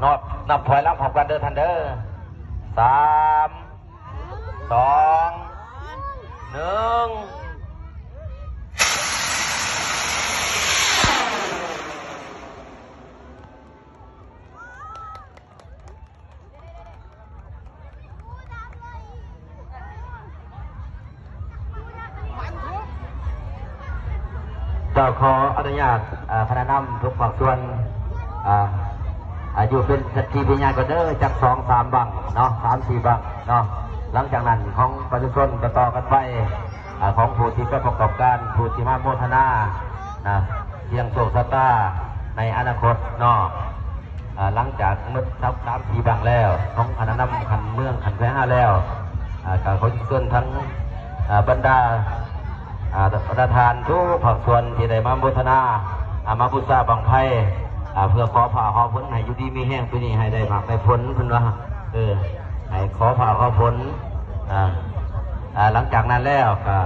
ນັບ ນັບຖອຍຫຼັງພ້ອມກັນເດີທ່ານເດີ. ສາມ ສອງ ໜຶ່ງ. ເຈົ້າຂໍອະນຸຍາດ ເອີ ຄະນະນຳທຸກພາກສ່ວນ ເອີ ອາ ຢູ່ເປັນສັກຂີພະຍານກ່ອນເດີ ຈັກສອງສາມບັ້ງເນາະ ສາມສີ່ບັ້ງເນາະ. ຫຼັງຈາກນັ້ນຂອງປະຊາຊົນກໍຕໍ່ກັນໄປ ອາ ຂອງຜູ້ທີ່ໄປປະກອບການ ຜູ້ທີ່ມາໂມທະນານະ ສ່ຽງໂຊກຊະຕາໃນອະນາຄົດເນາະ. ອາ ຫຼັງຈາກໝົດສາມ ສາມສີ່ບັ້ງແລ້ວ ຂອງຄະນະນຳຂັ້ນເມືອງ ຂັ້ນແຂວງເຮົາແລ້ວ ອາ ກໍຂໍເຊີນທັງ ອາ ບັນດາ ອາ ບັນດາທ່ານທຸກພາກສ່ວນທີ່ໄດ້ມາໂມທະນາ ອາ ມາບູຊາບັ້ງໄຟ ອາ ເພື່ອຂໍຟ້າຂໍຝົນໃຫ້ຢູ່ດີມີແຮງ ປີນີ້ໃຫ້ໄດ້ໝາກໄດ້ຜົນ ເພິ່ນວ່າ ເອີ ໃຫ້ຂໍຟ້າຂໍຝົນ. ອາ ອາ ຫຼັງຈາກນັ້ນແລ້ວກໍ